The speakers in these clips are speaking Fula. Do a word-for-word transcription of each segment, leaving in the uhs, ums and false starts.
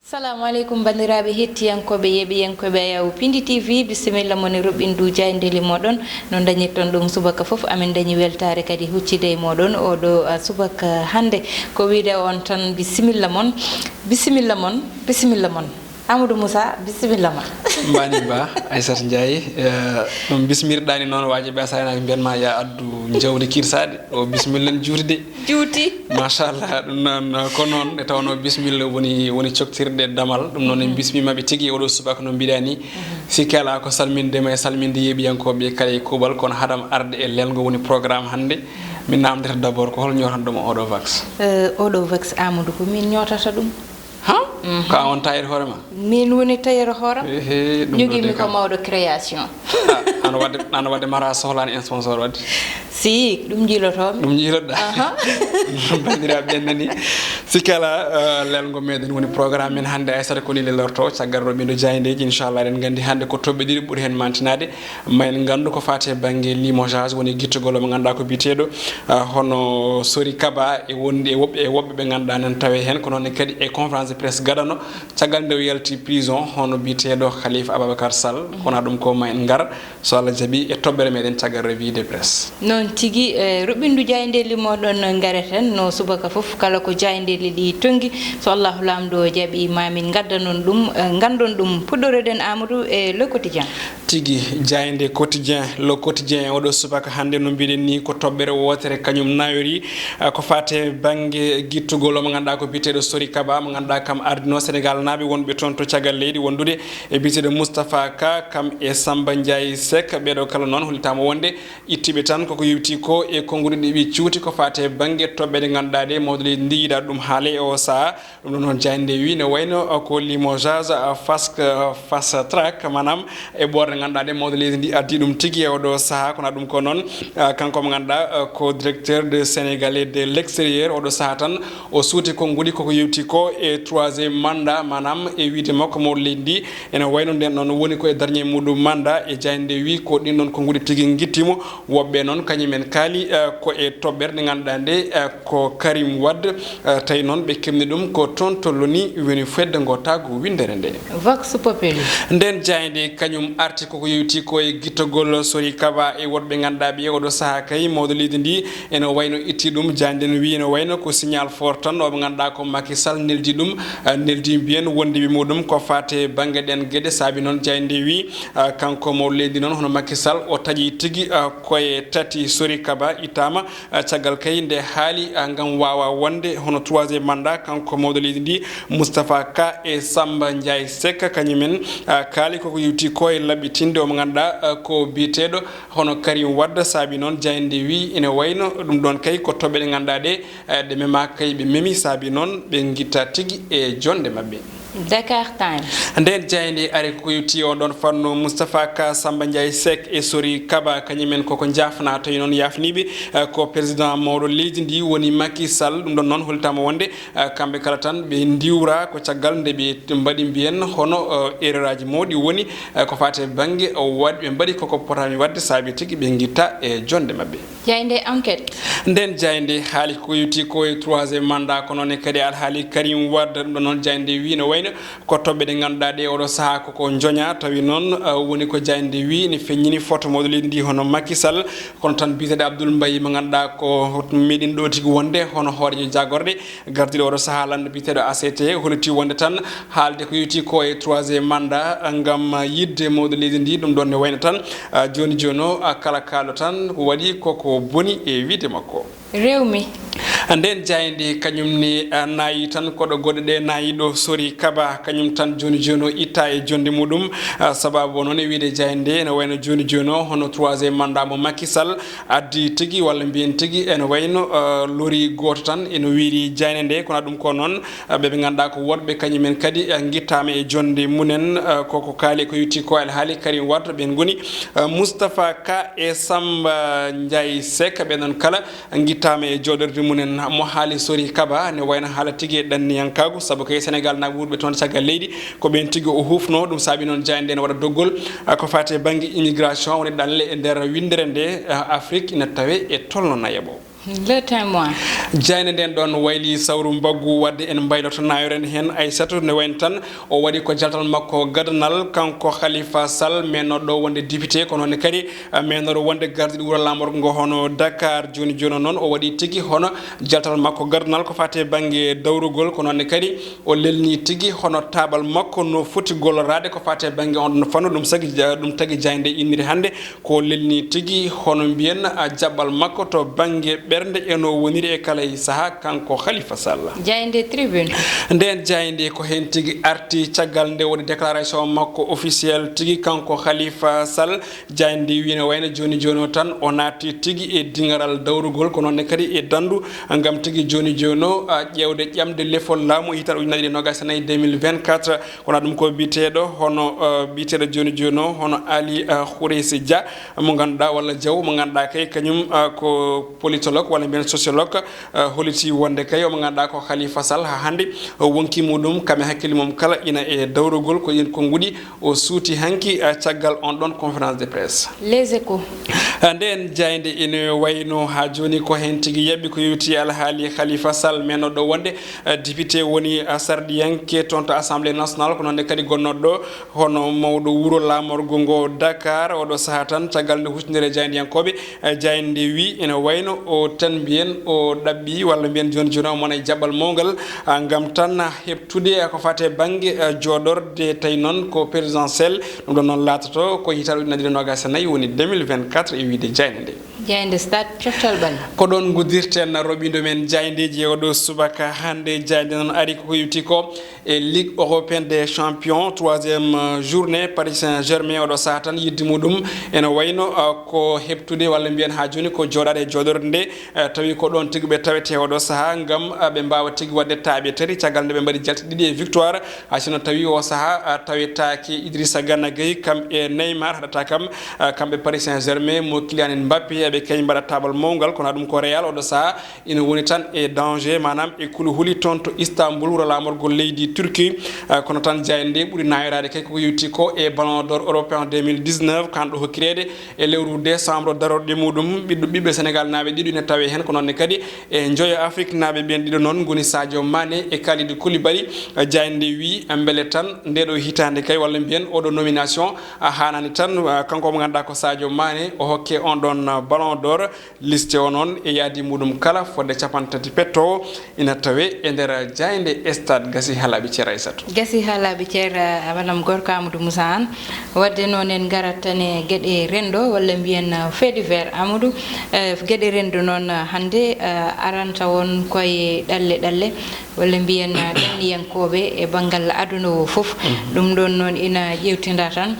Assalamu aleykum, banndiraaɓe hettiyankooɓe, yeeɓiyankooɓe Ayaw Pindi T V, bisimilla mon e roɓɓindu jaayndeeli mooɗon. No dañirton ɗum subaka fof, amin dañi weltaare kadi huccide e mooɗon oo ɗoo, ah, subaka hannde. Ko wiide on tan, bisimilla mon, bisimilla mon, bisimilla mon. Amadou Moussa, bisimilla ma. Mbani Ba, Aissata Ndiaye, eh, ɗum bismirɗaani noon, waaji ɓe a saynaaki mbiyan ma ya addu jawdi kirsaade, o bismilla en juuti de. Juuti. Machallah, ɗum noon, ko noon, nde tawnoo bismilla woni, woni coktirde damal, ɗum noon en bismiima ɓe tigi e oɗo subaka no mbiɗa ni. Sikke alaa ko salminde ma e salminde yeeɓiyankooɓe kala e kuuɓal, kono haɗam arde e lelngo woni programme hannde. Min namdata d'abord ko hol ñootanɗo ma oɗo vax? Eh, oɗo vax Amadou, ko min ñootata ɗum. Ha? Mhm. Ko a on tailleur hoore ma? Min woni tailleur hooram. Ehe, ɗum ɗo Jogimi de ko kam. Mawɗo création. Ah, ana wadde, ana wadde mara sohlaani en sponsor wadde? Si, ɗum jiilotomi. Ɗum jiiloɗa? Aha. Banndiraaɓe ɓen nani. Sikke alaa, eh, lelngo meɗen woni programme men hannde, Aissata ko ni lelorto, caggal roɓɓindo jaayndeeji, inchallah eɗen nganndi hannde ko toɓɓe ɗiɗi ɓuri heen mantinaade. Ma en nganndu ko faati e bannge limogeage woni gittugol mo ngannduɗaa ko biyeteeɗo, ah, hono Sori Kaba e wondi e woɓɓe, e woɓɓe ɓe ngannduɗaa nan tawe heen, ko noon ne kadi e conférence de presse gadano, caggal nde o yalti prison, hono biyeteeɗo Khalifa Ababacar Sall, kono ɗum ko ma en ngar, so Allah jaɓi, e toɓɓere meɗen caggal revue de presse. Noon tigi, e roɓɓindu jaayndeeli mooɗon ngareten, no subaka fof, kala ko jaayndeeli ɗi tonngi, so Allahu Laamɗo jaɓi, ma min ngaddanon ɗum, eh, nganndon ɗum. Puɗɗoroɗen Amadou e Le Quotidien. Tigi, jaaynde Quotidien, Le Quotidien, oɗo subaka hannde no mbiɗen ni ko toɓɓere wootere kañum nawiri, ah, ko faate bannge gittugol o mo ngannduɗaa ko biyeteeɗo Sori Kaba, mo ngannduɗaa kam ardino Senegal naaɓe wonɓe toon to caggal leydi wondude e biyeteeɗo Moustapha Ka, kam e Samba Ndiaye Seck. Ɓeeɗo kala noon hollitaama wonde ittiiɓe tan koko yewti ko e konnguɗi ɗi ɓe cuuti ko faate bannge toɓɓe ɗe ngannduɗaa ɗe mawɗo leydi ndi yiɗaa ɗum haale e o sahaa. Ɗum ɗo noon jaaynde wi ne wayno, uh, ko limogeage, uh, fast, uh, fast track, maanaam e ɓoorne ngannduɗaa ɗe mawɗo leydi ndi addi ɗum tigi e oɗo sahaa. Kono ɗum ko noon, uh, kanko mo ngannduɗaa, uh, ko directeur de Sénégalais de l'extérieur, oɗo sahaa tan o suuti konnguɗi koko yewti ko e troisième mandat, maanaam e wiide makko mawɗo leydi ndi ene wayno nden noon woni ko e dernier muɗum mandat. E jaaynde wi ko ɗin ɗon konnguɗi tigi ngittimo. Woɓɓe noon kañum en kaali, uh, ko e toɓɓere nde ngannduɗaa nde, uh, ko Karim Wade, eh, tawi noon ɓe keɓni ɗum ko toon to loni woni fedde ngo tagu winndere nde. Vox Populi. Nden jaaynde kañum arti koko yewti ko e gittogol Sori Kaba e woɗɓe ngannduɗaa ɓe oɗo sahaa kay mawɗo leydi ndi ene wayno itti ɗum. Jaaynde nden wi ene wayno ko signal fort tan omo ngannduɗaa ko Macky Sall neldi ɗum, eh, neldi mbiyen wondiɓe muɗum ko faate bannge ɗen geɗe. Saabi noon jaaynde wi, eh, kanko mawɗo leydi noon hono Macky Sall o taƴi tigi, eh, koye tati Sori Kaba ittama. Ah, caggal kay nde haali, ah, ngam waawa wonde hono troisième mandat, kanko mawɗo leydi ndi, Moustapha Ka e Samba Ndiaye Seck, kañumen, ah, kaali koko yewti ko e laɓɓitinde omo ngannduɗaa, ah, ko biyeteeɗo hono Karim Wade. Saabi noon jaaynde wi ene wayno ɗum ɗon kay ko toɓɓe ɗe ngannduɗaa ɗe, eh, ɗe mema kay ɓe memi, saabi noon ɓe ngitta tigi e jonde maɓɓe. Dakar Times. Nden jaaynde ari ko yewti on ɗon fannu Moustapha Ka, Samba Ndiaye Seck e Sori Kaba, kañumen koko njaafna, tawi noon yaafniiɓe, eh, ko président mawɗo leydi ndi woni Macky Sall. Ɗum ɗon noon hollitaama wonde, eh, kamɓe kala tan ɓe ndiwra ko caggal nde ɓe mbaɗi mbiyen hono, eh, erreur aji mawɗi woni, eh, ko faati e bannge o waɗ-, ɓe mbaɗi koko potaani waɗde saabi tigi ɓe ngitta e jonde maɓɓe. Jaaynde Enquête. Nden jaaynde haali ko yewti ko e troisième mandat, kono ne kadi alhaali Karim Wade, ɗum ɗo noon jaaynde wi no wayno ko toɓɓe ɗe ngannduɗaa ɗe oɗo sahaa koko njoña, tawi noon, uh, woni ko jaaynde wi ne feññini photo mawɗo leydi ndi hono Macky Sall, kono tan biyeteeɗo Abdoul Mbaye mo ngannduɗaa ko meɗin ɗo tigi wonde hono hooreejo jaagorɗe, gardiiɗo oɗo sahaa lanndo biyeteeɗo A C T holliti wonde tan haalde ko yewti ko e troisième mandat ngam yiɗde mawɗo leydi ndi. Ɗum ɗon ne wayno tan, ah, jooni jooni o, ah, kala kaalo tan ko waɗi koko boni e wiide makko. Rewmi. Nden jaaynde kañum ne, ah, naayi tan koɗo goɗɗe ɗe naayi ɗo Sori Kaba, kañum tan jooni jooni o itta e jonde muɗum. Ah, sababu o noon e wiide jaaynde ene wayno jooni jooni o hono troisième mandat mo Macky Sall addi tigi, walla mbiyen tigi, ene wayno, eh, lori gooto tan ene wiiri jaaynde nde, kono ɗum ko noon, eh, ɓe ɓe ngannduɗaa ko woɗɓe kañumen kadi, eh, ngittaama e jonde mumen, eh, koko kaali ko yewti ko alhaali Karim Wade, ɓen ngoni, eh, Moustapha Ka e Samba Ndiaye Seck, ɓe noon kala ngittaama e jooɗorde mumen. Mo haali Sori Kaba ne wayno haala tigi e ɗanniyankaagu, sabu kay Senegal naaɓe wuurɓe toon caggal leydi, ko ɓeen tigi o huufno, ɗum saabi noon jaaynde nde ne waɗa doggol, ah, ko faati e bannge immigration, woni ɗanle e nder winndere nde, ah, Afrik ina tawe e tolno nayaɓo. Le Témoin. Jaaynde nden ɗon wayli sawru mbaggu, wadde en mbayloto nayoren heen Aysatu, nde wayno tan o waɗi ko jaltal makko gadanal, kanko Khalifa Sall, meenooɗo wonde député, ko noon ne kadi, eh, meenooɗo wonde gardiiɗo wuro laamorgo ngo hono Dakar. Jooni jooni noon o waɗi tigi hono jaltal makko gadanal ko faati e bannge dawrugol, ko noon ne kadi o lelni tigi hono taabal makko no foti golloraade ko faati e bannge on ɗon fannu. Ɗum sagi, ɗum tagi jaaynde inniri hannde ko lelni tigi hono mbiyen, a, jaɓɓal makko to bannge ɓernde e no woniri e kala e sahaa kanko Khalifa Sall. Jaaynde Tribune. Nden jaaynde ko heen tigi arti caggal nde woni déclaration makko officiel tigi kanko Khalifa Sall. Jaaynde wi no wayno jooni jooni o tan o naati tigi e diŋaral dawrugol, ko noon ne kadi e dandu ngam tigi jooni jooni o, a, ƴeewde ƴamde lefol laamu e hitaande ujunere ɗiɗi e noogas e nayi, deux mille vingt-quatre. Kono ɗum ko biyeteeɗo hono, eh, biyeteeɗo jooni jooni o, hono Ali, eh, Khoureysi Dia, mo ngannduɗaa, walla Diaw, mo ngannduɗaa kay kañum, eh, ko politologue walla mbiyen sociologue, eh, holliti wonde kay omo ngannduɗaa ko Khalifa Sall haa hannde, o wonki muɗum, kam e hakkille mum kala ina e dawrugol ko yen konnguɗi, o suuti hanki, eh, caggal on ɗon conférence de presse. Les Échos. Eh, nden jaaynde ina wayno haa jooni ko heen tigi yaɓɓi ko yowiti alhaali Khalifa Sall, meenooɗo wonde eh, député woni, eh, sarɗiyanke toon to Assemblée nationale, ko noon ne kadi gonnooɗo hono mawɗo wuro laamorgo ngo Dakar. Oɗo sahaa tan, caggal nde huccinere e jaayndiyankooɓe, eh, jaaynde wi ina wayno o tan mbiyen o ɗaɓɓi walla mbiyen jooni jooni o mona e jaɓɓal mawngal, ah, ngam tan heɓtude, eh, ko faati e bannge, eh, jooɗorde tawi noon ko présidentiel. Ɗum ɗon noon laatoto ko hitaande ujunere ɗiɗi e noogas e nayi woni deux mille vingt-quatre e wiyde jaaynde nde. Jaaynde Stade, coftal ɓalli. Ko ɗoon nguddirten roɓindo men jaayndeeji e oɗo subaka hannde. Jaaynde noon ari ko yewti ko e Ligue européenne des champions, troisième, euh, journée. Paris Saint-Germain oɗo sahaa tan yidde muɗum ene wayno, euh, ko heɓtude walla mbiyen haa jooni ko jooɗaade e jooɗorde nde, euh, tawi ko ɗoon tigi ɓe tawete oɗo sahaa ngam, euh, ɓe mbaawa tigi waɗde taaɓe tati caggal nde ɓe mbaɗi jalte ɗiɗi e victoire. Hay sinno tawi o sahaa, a, tawetaake Idrissa Gana Gueye, kam e Neymar haɗata kam, a, kamɓe Paris Saint-Germain mo Kylian Mbappé, eɓe kay mbaɗa taabal mawngal, kono ɗum ko Real oɗo sahaa ina woni tan e danger, maanaam e kuluhuli toon to Istanbul, wuro laamorgol leydi Turquie. A, kono tan jaaynde nde ɓuri nayoraade kay koko yowti ko e Ballon d'Or européen deux mille dix-neuf, kan ɗo hokkireede e lewru décembre darorɗe muɗum. Ɓiɗɗo, ɓiɓɓe Sénégal naaɓe ɗiɗo ina tawe heen, ko noon ne kadi e njoyo Afrique naaɓe ɓeen ɗiɗo noon ngoni Sadio Mané e Kalidou Koulibaly. Jaaynde wi, mbele tan ndeɗo hitaande kay, walla mbiyen oɗo nomination, a, haanani tan, a, kanko mo ngannduɗaa ko Sadio Mané, o hokke on ɗon, a, Ballon d'Or. Liste o noon e yaadi muɗum kala fodde capanɗe tati petto ina tawe e nder jaaynde Stade. Gasi haa laaɓi, Ceer Aysatu. Gasi haa laaɓi, Ceer, a, Madame Gorko Amadou Moussa Anne. Wadde noon en ngarat tan e geɗe renndo, walla mbiyen, uh, fait divers, Amadou. Eh, geɗe renndo noon, uh, hannde, uh, aranta won koye ɗalle ɗalle, walla mbiyen, uh, ɗanniyankooɓe e banngal aduna o fof. Mhm. Ɗum ɗoon noon ina ƴeewtinda tan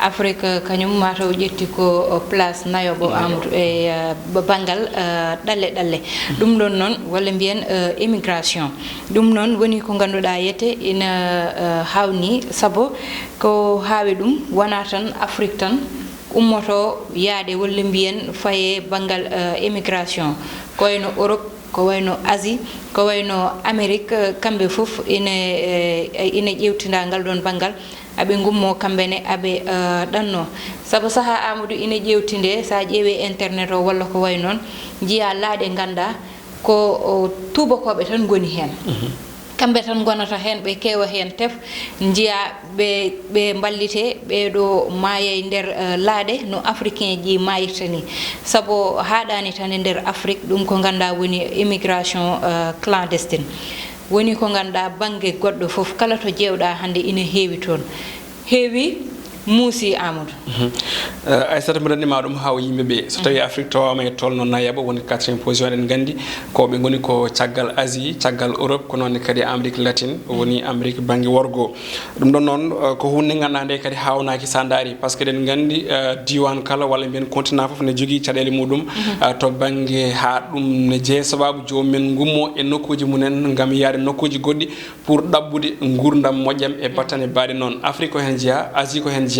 Afrique, uh, kañum mataw ƴetti ko, uh, place nayoɓo, nayoɓo, Amadou, e, uh, ba-, banngal, uh, ɗalle ɗalle. Mhm. Ɗum ɗoon noon, walla mbiyen, uh, immigration. Ɗum noon woni ko ngannduɗaa yette ina, eh, haawnii, sabu ko haawi ɗum wonaa tan Afrik tan ummoto yaade, walla mbiyen faye banngal, eh, immigration, ko wayno Europe, ko wayno Asie, ko wayno Amérique, eh, kamɓe fof ina, eh, ina ƴeewtinda ngal ɗoon banngal. Aɓe ngummo kamɓe ne, aɓe, eh, ɗanno. Sabu sahaa Amadou ina ƴeewtinde, so a ƴeewi internet o walla ko wayi noon, njiya laaɗe ngannda ko, o, tuubakooɓe tan ngoni heen. Mhm. Kamɓe tan ngonata heen, ɓe keewa heen tef, njiya ɓe, ɓe mballite, ɓee ɗo maaya e nder, eh, laaɗe no Africain ji maayirta ni. Sabu haaɗaani tan e nder Afrique, ɗum ko ngannda woni immigration, eh, clandestine. Woni ko ngannduɗaa bannge goɗɗo fof, kala to jeewɗaa hannde ina heewi toon. Heewi, muusi, Amadou. Mhm. Eh, Aissata, mbiɗa anndi ma ɗum haaw yimɓe ɓe. So tawi, mhm, Afrique tawama e tolno nayaɓo, woni quatrième position, eɗen nganndi ko ɓe ngoni ko caggal Asie, caggal Europe, ko noon kadi Amérique latine, woni Amérique bannge worgo. Ɗum ɗon noon, eh, ko huunde nde ngannduɗaa nde kadi haawnaaki sa ndaari, par ce que eɗen nganndi, eh, diiwaan kala walla mbiyen continent fof ne jogii caɗeele muɗum, mhm, eh, to bannge haa ɗum ne jeeya sababu joomum en ngummo e nokkuuji mum en ngam yahde nokkuuji goɗɗi pour ɗaɓɓude nguurndam moƴƴam e battane baaɗe noon. Afrique ko heen jeyaa, Asie ko heen jeyaa,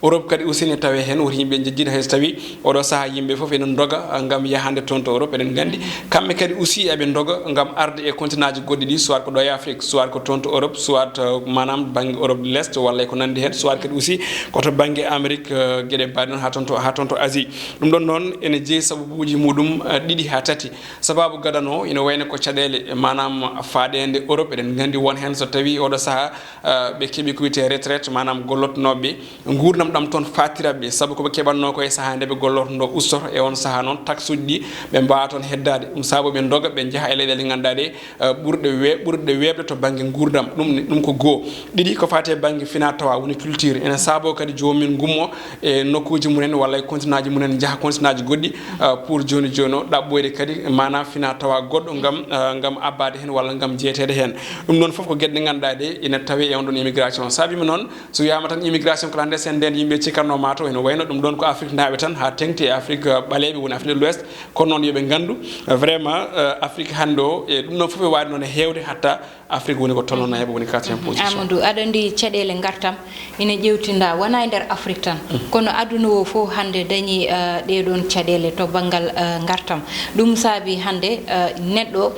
Europe kadi aussi ne tawee heen, woto yimɓe njejjit, hay so tawii oɗo sahaa yimɓe fof ene ndoga, ah, ngam yahande toon to Europe. Eɗen nganndi kamɓe kadi aussi eɓe ndoga ngam arde e continent ji goɗɗi ɗi, soit ko ɗo e Afrique, soit ko toon to Europe, soit, ah, maanaam bannge Europe de l'Est walla e ko nanndi heen, soit kadi aussi ko to bannge Amérique, ah, geɗe mbaɗe noon haa toon to, haa toon to Asie. Ɗum ɗoon noon ene jeyi sababuuji muɗum, ah, ɗiɗi haa tati. Sababu gadano ina wayno ko caɗeele, maanaam faaɗeende Europe. Eɗen nganndi won heen so tawii oɗo sahaa, ah, ɓe keɓi ko wiyetee retraite, maanaam gollotnooɓe, nguurndam ɗam toon faatirat ɓe, sabu ko ɓe keɓatnoo ko e sahaa nde ɓe gollortoo ustoto, e on sahaa noon taxe uji ɗi ɓe mbaawaa toon heddaade. Ɗum sabu ɓe ndoga, ɓe njaha e leyɗeele ɗe ngannduɗaa ɗe, ah, ɓurɗe we-, ɓurɗe weeɓde to bannge nguurndam. Ɗum ne, ɗum ko goo. Ɗiɗi, ko faati e bannge finaa tawaa, woni culture. Ene saaboo kadi joomum en ngummoo e nokkuuji mum en walla e continent ji mum en, njaha continent ji goɗɗi, ah, pour jooni jooni o ɗaɓɓoyde kadi maanaam finaa tawaa goɗɗo ngam, ah, ngam abbaade heen walla ngam jeyeteede heen. Ɗum noon fof ko geɗe ɗe ngannduɗaa ɗe ina tawee e on ɗon immigration. Saabii mi noon, so wiyaama tan immigration clandestine nden yimɓe cikkatnoo maa taw ene wayno ɗum ɗon ko Afrique naaɓe tan haa teŋti e Afrique, ah, ɓaleeɓe woni Afrique de l'Ouest. Kono noon yo ɓe nganndu, ah, vraiment, ah, Afrique hannde o, e ɗum noon fof e waawde noon e heewde hatta Afrique woni ko tolno nayaɓo woni quatrième position. Amadou, aɗa anndi caɗeele ngartam ina ƴeewtinda wonaa e nder Afrique tan, kono aduna o fof hannde dañi, eh, ɗee ɗoon caɗeele to banngal, eh, ngartam. Ɗum saabi hannde, eh, neɗɗo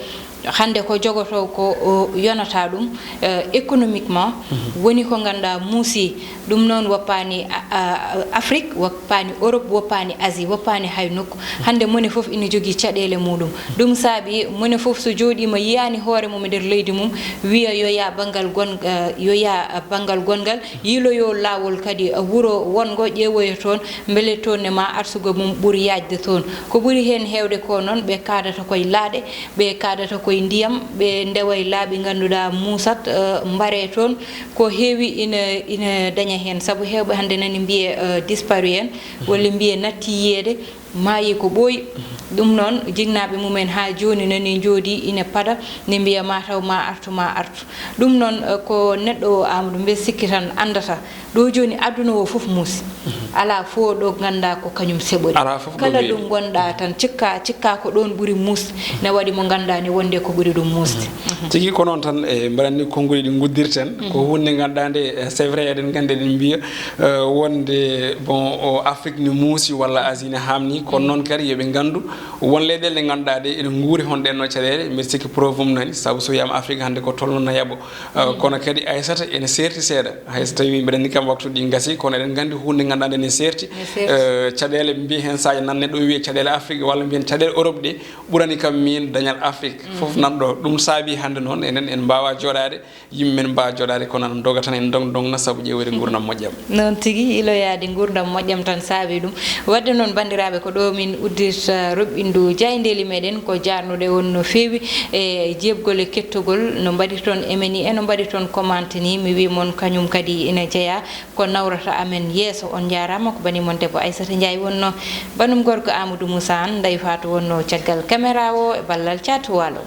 hannde ko jogotoo ko o yonata ɗum, eh, économiquement, woni ko ngannduɗaa muusi. Ɗum noon woppaani, a, a, Afrique, woppaani Europe, woppaani Asie, woppaani hay nokku. Hannde mone fof ina jogii caɗeele muɗum. Ɗum saabi mone fof so jooɗiima yiyaani hoore mum e nder leydi mum, wiya yo yaa banngal gon-, eh, yo yaa banngal gonngal, yiiloyoo laawol kadi, eh, wuro wonngo ƴeewoya toon, mbele toon ne ma arsugo mum ɓuri yaajde toon. Ko ɓuri heen heewde ko noon, ɓe kaadata koye laaɗe, ɓe kaadata koye ndiyam, ɓe ndewa e laabi ngannduɗaa muusat, eh, mbaree toon. Ko heewi ina, ina daña heen, sabu heewɓe hannde nani mbiye, eh, disparu en, walla mbiye natti yiyeede, maayi ko ɓooyi. Ɗum noon, jinnaaɓe mum en haa jooni nani njooɗii ina pada, ne mbiya ma taw ma artu, ma artu. Ɗum noon, eh, ko neɗɗo o Amadou, mbe sikki tan anndata. Ɗo jooni aduna o fof muusi. Alaa fof ɗo ngannduɗaa ko kañum seɓori. Alaa fof ɗo kala weeɓi. Ɗo ngonɗaa tan, cikka, cikka ko ɗoon ɓuri muusde. Ne waɗi mo ngannduɗaa ne wonde ko ɓuri ɗum muusde. Tigi ko noon tan, e mbaɗa anndi konnguɗi ɗi nguddirten. Ko huunde ngannduɗaa nde, eh, c'est vrai, eɗen nganndi eɗen mbiya, eh, wonde, bon, o Afrique ne muusi walla Asie ne haamni. Kono noon kadi yo ɓe nganndu won leyɗeele ɗe ngannduɗaa ɗe ene nguuri hono ɗeen no caɗeele. Mbiɗa sikki preuve mum nani, sabu so wiyaama Afrique hannde ko tolno nayaɓo. Eh, kono kadi Aissata ene seerti seeɗa. Hay so tawii mbeɗa anndi kam waktuuji ɗi ngasi, kono eɗen nganndi huunde ngannduɗaa nde ne seerti. Ne seerti. Eh, caɗeele mbiye heen sahaji nan neɗɗo wiye caɗeele Afrique walla mbiyen caɗeele Europe ɗe ɓurani kam miin dañal Afrique. Fof nan ɗo. Ɗum saabi hannde noon enen en mbaawa jooɗaade, yimɓe men mbaawa jooɗaade kono ana ndoga tan en ndong ndongna sabu ƴeewoyde nguurndam moƴƴam. Noon tigi, iloyaade nguurndam moƴƴam tan saabi ɗum. Waɗde noon, banndiraaɓe, ko ɗo min uddirta roɓɓindu jaayndeeli meɗen, ko jaarnude on no feewi e jeebgol e kettogol no mbaɗirton emeni e no mbaɗirton commenté ni. Mi wii mon kañum kadi ina jeyaa ko nawrata amen yeeso. On njaaraama, ko bani mon debbo Aissata Ndiaye wonno, banum gorko Amadou Moussa Anne, Ndeye Fatou wonno caggal caméra o e ballal Thiatou Walo.